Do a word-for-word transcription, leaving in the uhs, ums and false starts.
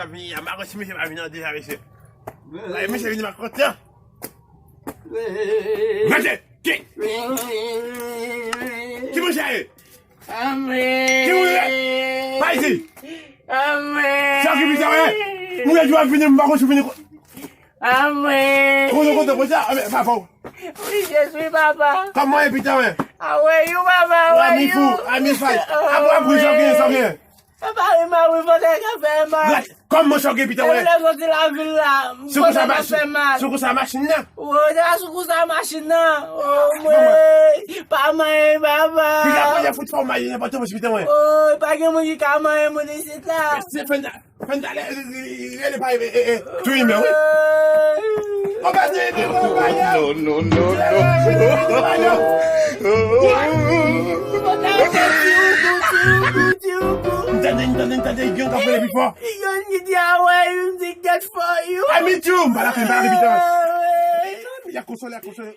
Vini, a makòt si misye pa vini an deja, mesye. Ay, misye vini makòt la. Manje! Ki? Ki manje a ye? Amwe! Ki manje? Pa isi! Amwe! Sa ki pita, wè? Mwen di w ap vini, m pa konn si w vini ko- Amwe! Kote, kote, kote? A, men, papa w. Wi, Jezi, papa. Kòman e pita, wè? How are you, papa? How are you? Ami fou, ami fay. Apre, apre, sa w gen, sa w gen? Papa, wi, ma, wi, fò tèt ka fè mal. Kòman sa w gen pita, wè? Lè soti lavil la, sou kou sa machin, sou kou sa machin nan? Wo, deja sou kou sa machin nan. O, mwen, pa manyen, papa. Pita, mwen fout fò w maye nenpòt mwen, pita, wè. O, pa gen moun ki ka manyen moun isit la. Se fè n ta, fè n ta lè, lè, lè, lè, pa, e, e, e, tou imen, wi. Konpè, tou imen, konpè. Non, non, non, non. M tande, m tande, m tande, yon k ap rele pi fò. Yon ki di, "How are you?" M di, "Good for you." I meet you. M pa la pen, m pa la pen, pita. Y a konsole, y a konsole.